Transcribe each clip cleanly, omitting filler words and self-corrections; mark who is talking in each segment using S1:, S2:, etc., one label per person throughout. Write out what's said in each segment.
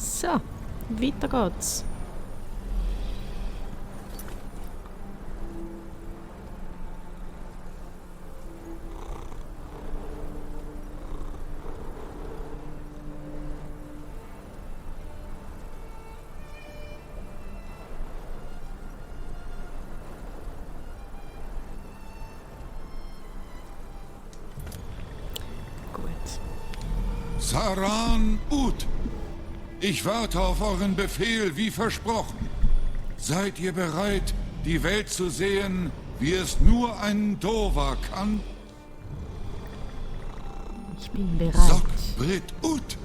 S1: So, weiter geht's.
S2: Saran Ut, ich warte auf euren Befehl wie versprochen. Seid ihr bereit, die Welt zu sehen, wie es nur ein Dova kann?
S1: Ich bin bereit.
S2: Sok Brit Ut.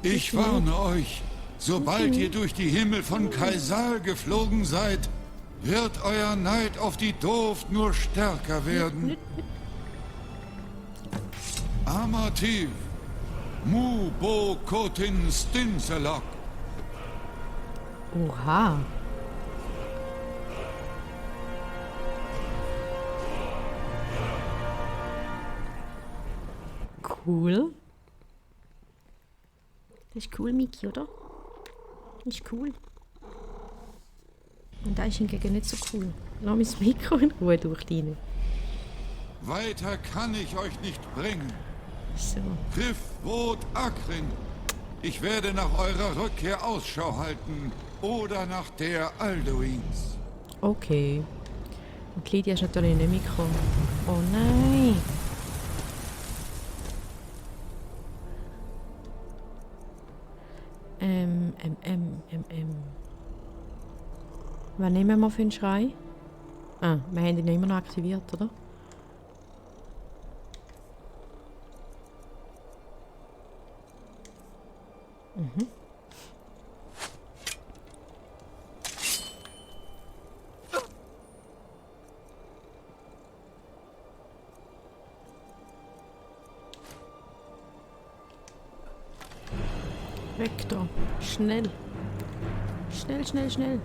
S2: Ich warne euch, sobald ihr durch die Himmel von Kaisal geflogen seid, wird euer Neid auf die Doof nur stärker werden. Amativ. Mu Bo Kotin Stinselok.
S1: Oha. Cool. Das ist cool, Miki, oder? Das ist cool. Und da ist hingegen nicht so cool. Lass mich das Mikro in Ruhe durchdienen.
S2: Weiter kann ich euch nicht bringen.
S1: So.
S2: Griff Wot Akrin. Ich werde nach eurer Rückkehr Ausschau halten. Oder nach der Alduins.
S1: Okay. Und Lydia ist natürlich nicht mitgekommen. Oh nein! Was nehmen wir für einen Schrei? Ah, wir haben ihn immer noch aktiviert, oder? Mhm. Weg da. Schnell. Schnell, schnell, schnell.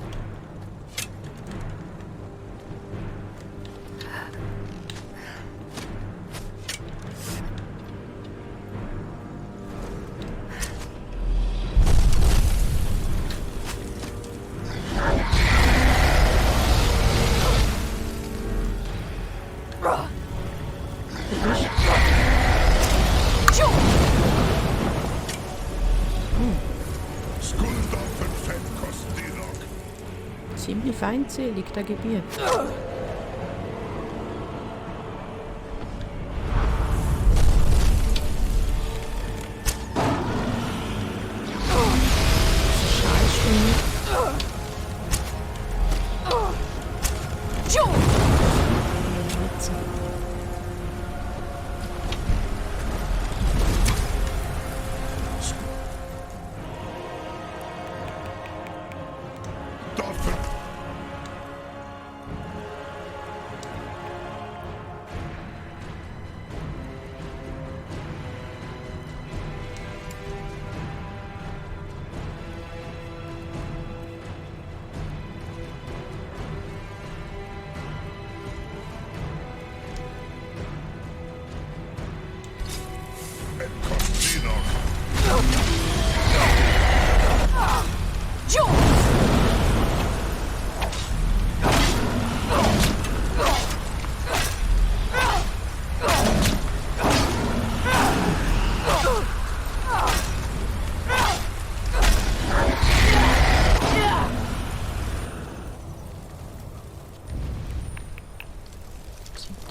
S1: Ziemlich feindselig, der Gebiet.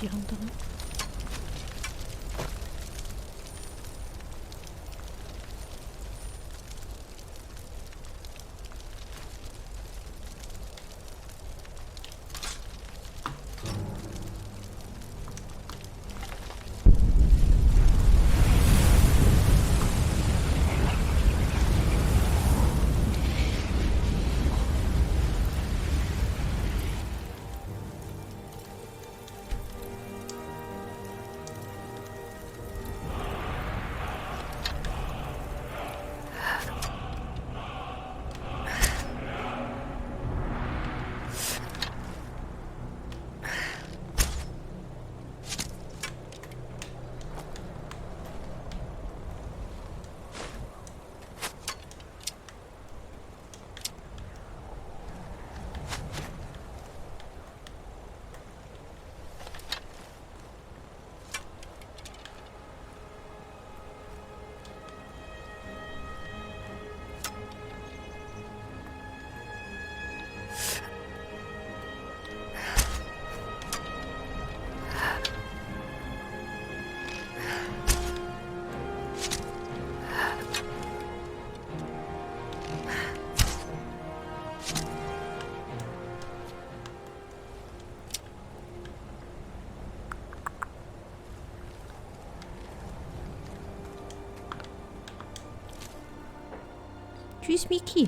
S1: Die anderen. Tschüss, Miki.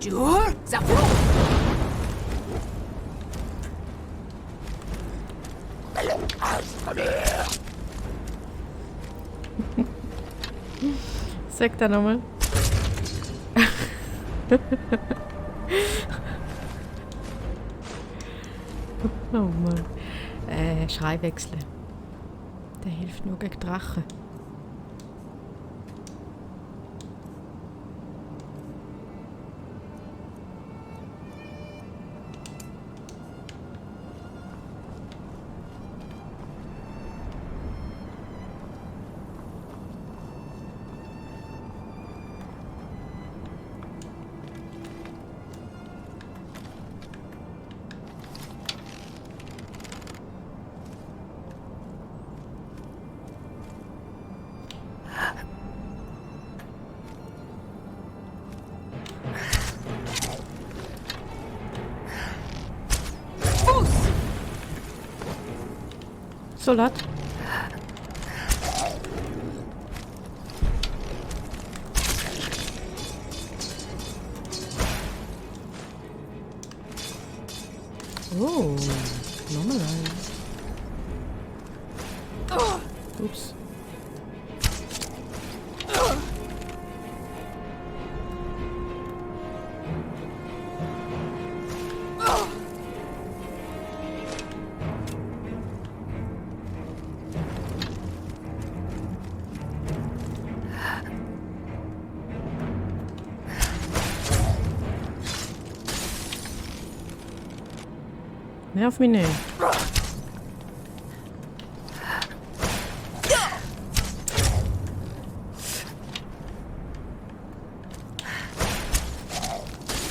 S3: Chúa, giặc phụ.
S1: Sag da nochmal. Oh Mann. Schrei wechseln. Der hilft nur gegen Drachen. Solat. Oh, nochmal ein. Ups. Nerv mich nicht.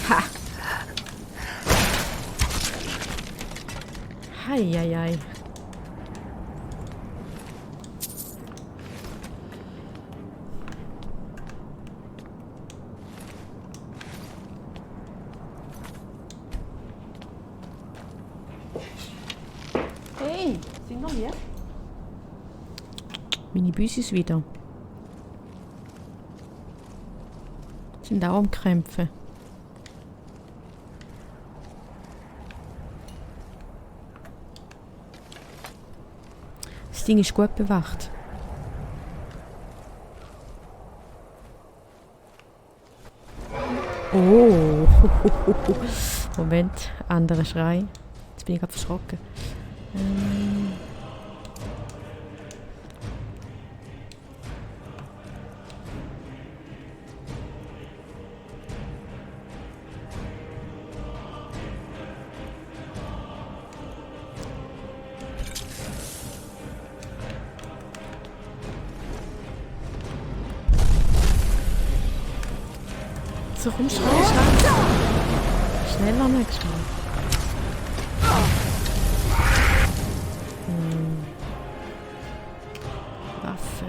S1: Ha! Heieiei. Hey, sind noch hier? Meine Büsis wieder. Sind auch am Krämpfen. Das Ding ist gut bewacht. Oh, Moment, anderer Schrei. Jetzt bin ich gerade verschrocken. So komm, schnell. Schneller nächstes Mal. Waffe.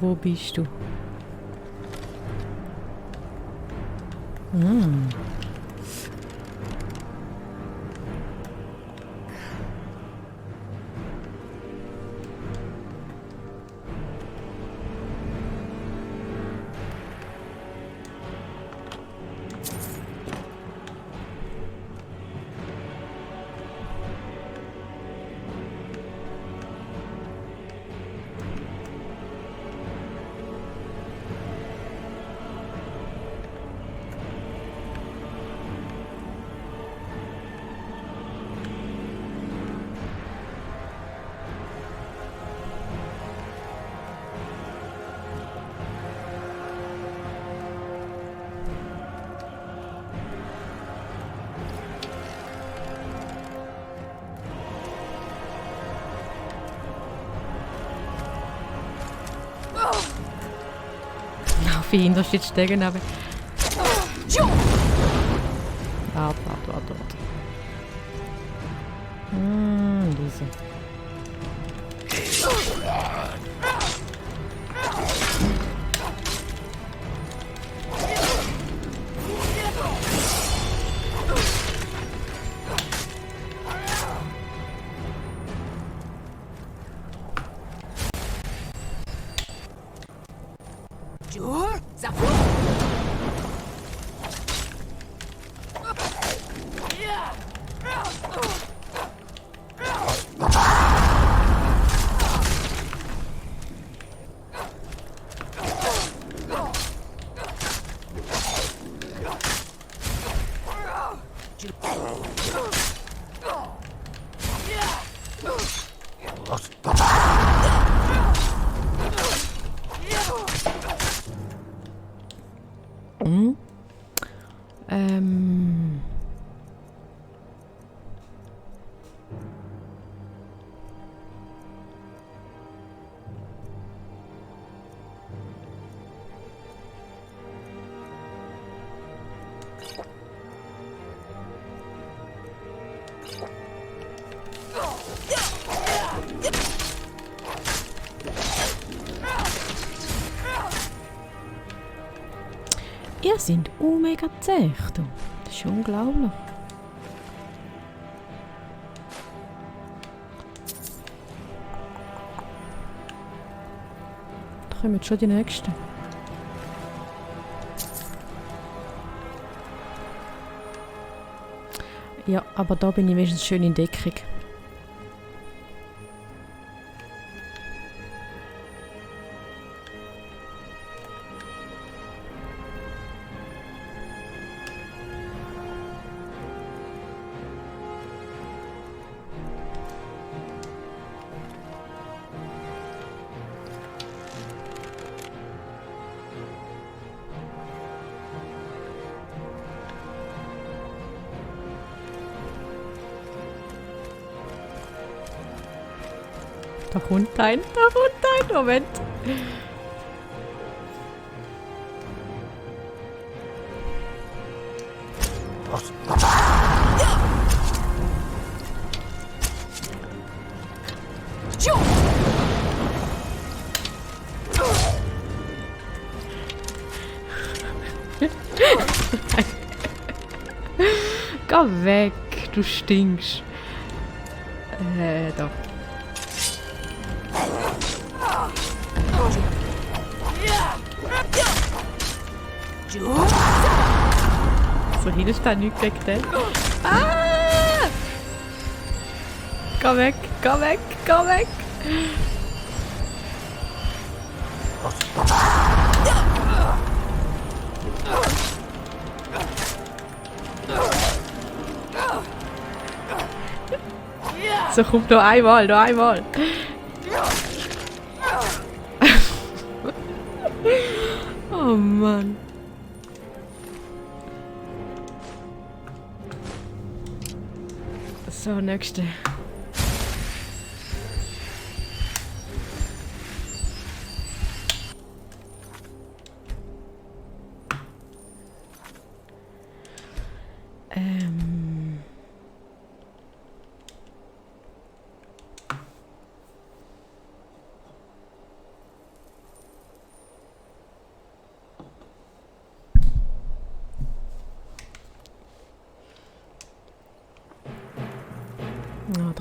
S1: Wo bist du? Hm. Lauf ihn, da steht Stegen aber. Warte. Diese. Ihr seid mega zäh, du. Das ist unglaublich. Da kommen jetzt schon die Nächsten. Ja, aber da bin ich wenigstens schön in Deckung. Da kommt ein, Moment. Geh weg, du stinkst. Doch. So hilft da nichts gegen den. Ah! Geh weg, geh weg, geh weg! So, komm, noch einmal, noch einmal! Oh Mann! So, nächste.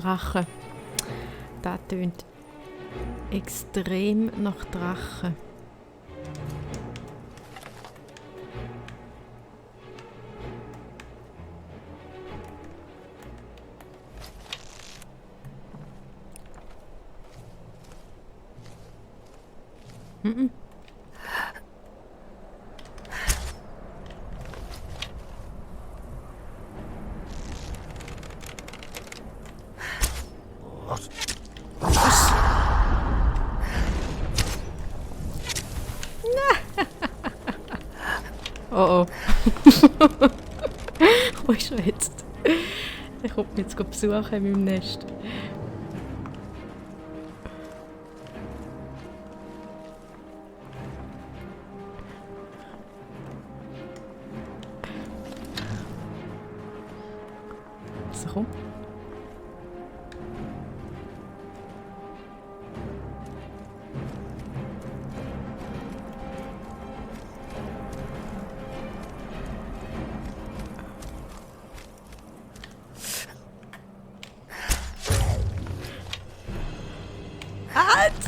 S1: Drachen. Das tönt extrem nach Drachen. Mhm. Oh oh. Wo ist er jetzt? Er kommt mich jetzt besuchen in meinem Nest. So, komm.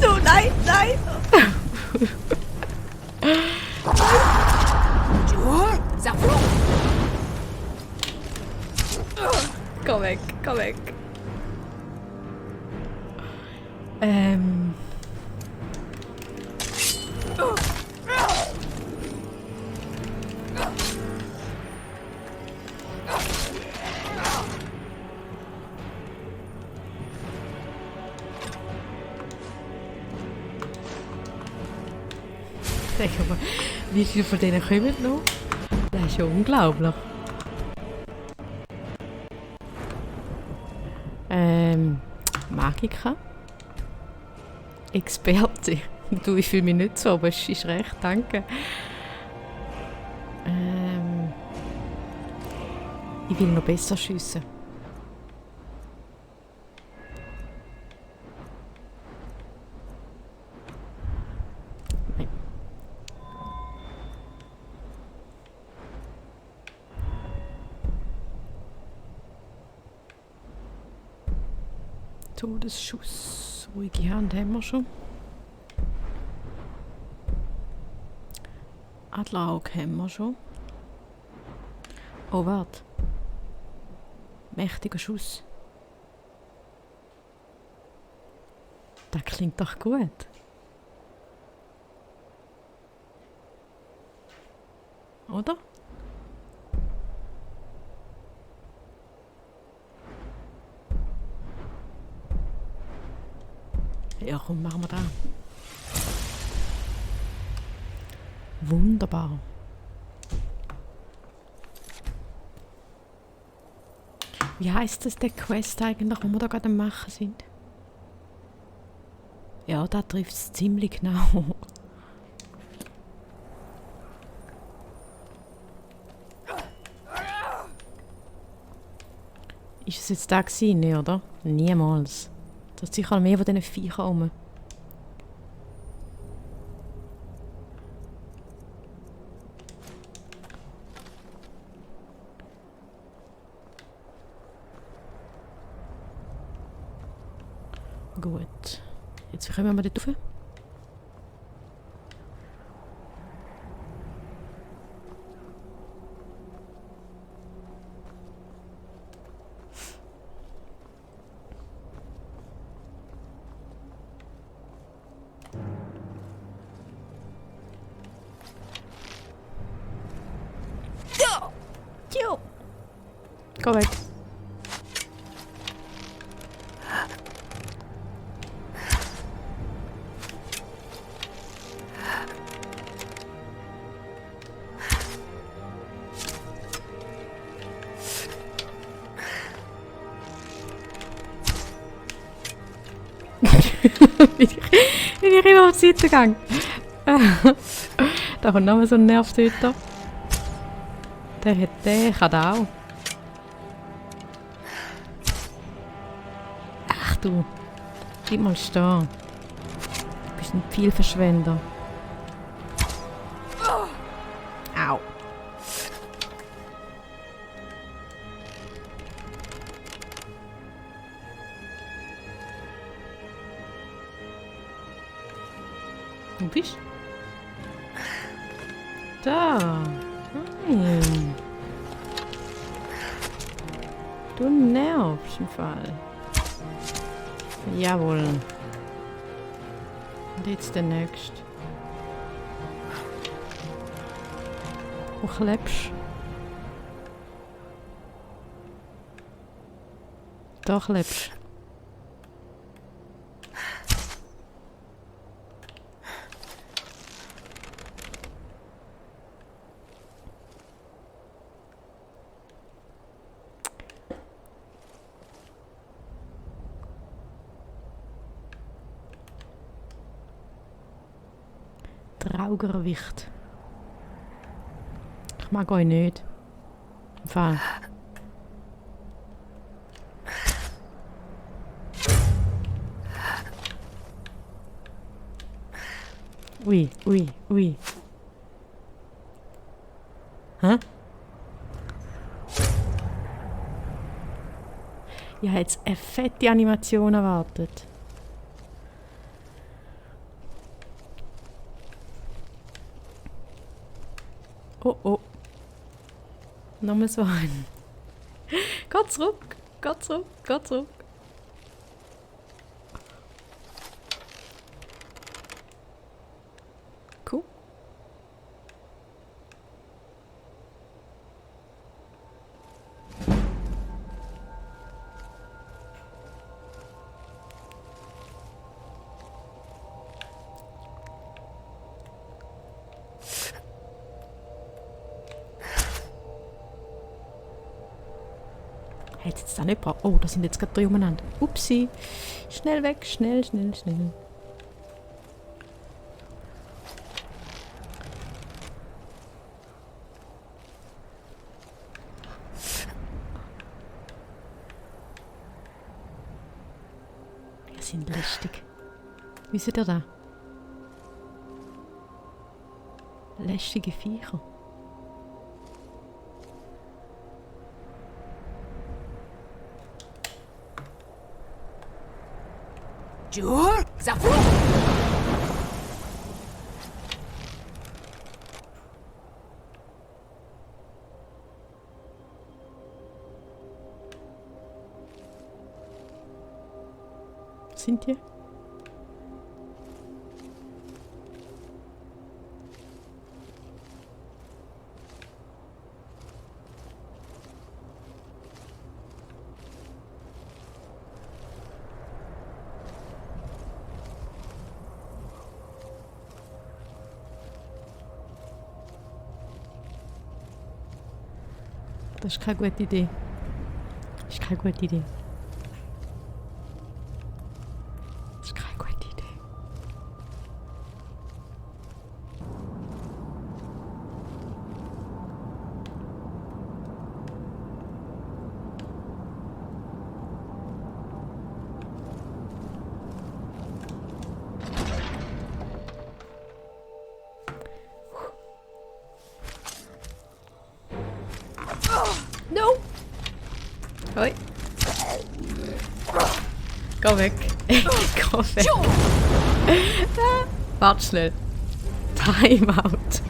S3: So, nein, nein! Safro!
S1: Komm weg, komm weg. Sag mal, wie viele von denen kommen noch? Das ist ja unglaublich. Magika. Experte. Du, ich fühle mich nicht so, aber es ist recht, danke. Ich will noch besser schiessen. Nein. Todesschuss. Ruhige Hand haben wir schon. Adlerauge haben wir schon. Oh, warte. Mächtiger Schuss. Das klingt doch gut. Oder? Ja, komm, machen wir das. Wunderbar. Wie heisst das, der Quest eigentlich, wo wir da gerade am Machen sind? Ja, da trifft es ziemlich genau. Ist es jetzt da gewesen, ne, oder? Niemals. Da ist sicher mehr von diesen Viechern rum. Gut. Jetzt kommen wir dort rauf. Jo! Geh weg. bin ich immer auf die Seite gegangen. Da kommt nochmal so ein Nervtöter. Der kann das auch. Ach du, bleib mal stehen. Du bist ein Vielverschwender. Au. Wo bist du? Da. Nein. Du nervst im Fall. Jawohl. Und jetzt der nächste. Wo klebst? Da klebst. Traugerwicht. Ich mag euch nicht. Im Fall. Ui, ui, ui. Hä? Ich habe jetzt eine fette Animation erwartet. Oh oh. Nochmal so ein. Geh zurück. Geh zurück. Geh zurück. Cool. Hätte jetzt da nicht gebraucht. Oh, da sind jetzt gerade 3 umeinander. Upsi. Schnell weg. Schnell, schnell, schnell. Die sind lästig. Wie seht ihr da? Lästige Viecher.
S3: Jur, Savur!
S1: Sind die? Das ist keine gute Idee. Das ist keine gute Idee. Das ist keine gute Idee.
S3: No!
S1: Hoi. Geh weg. Geh weg. Warte schnell. Timeout.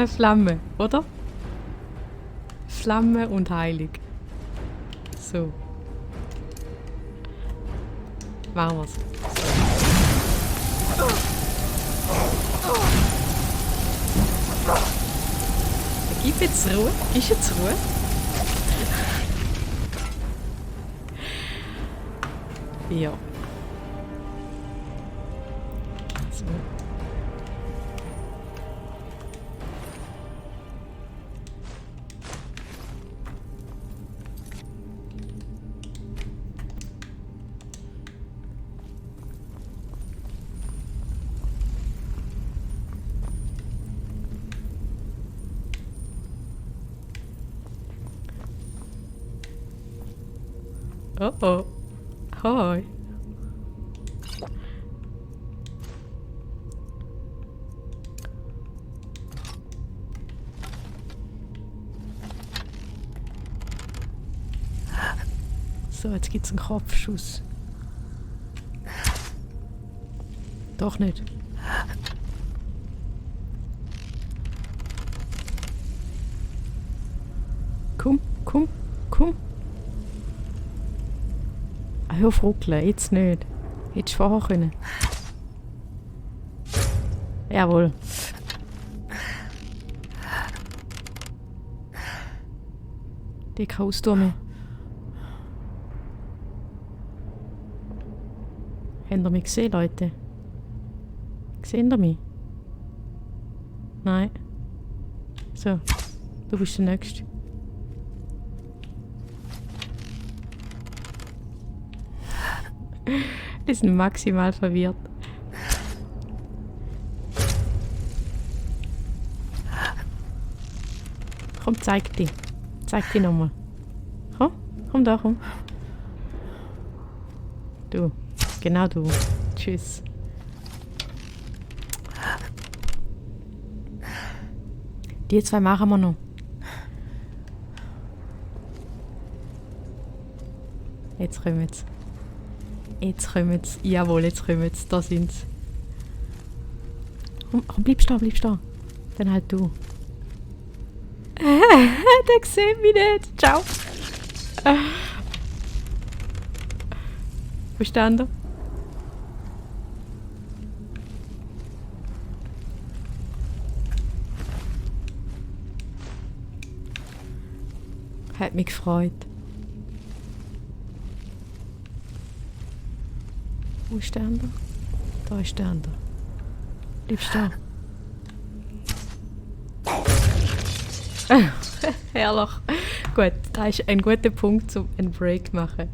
S1: Flamme, oder? Flamme und heilig. So. Machen wir's. Gib jetzt Ruhe. Gib jetzt Ruhe. Ja. So. Oh oh. Hi. So, jetzt gibt's einen Kopfschuss. Doch nicht. Komm, komm, komm. Ah, hör auf ruckeln, jetzt nicht. Hättest du vorher können. Jawohl. Die kann ausdurmen. Habt ihr mich gesehen, Leute? Seht ihr mich? Nein. So, du bist der Nächste. Die sind maximal verwirrt. Komm, zeig dich. Zeig dich nochmal. Komm, komm da, komm. Du, genau du. Tschüss. Die zwei machen wir noch. Jetzt kommen sie. Jetzt kommen sie. Jawohl, jetzt kommen sie. Da sind sie. Komm, bleib stehen, bleib stehen. Dann halt du. Der sieht mich nicht. Ciao. Wo ist der andere? Hat mich gefreut. Wo ist der andere? Da ist der andere. Bleibst du da? Herrlich. Gut, da ist ein guter Punkt, um einen Break zu machen.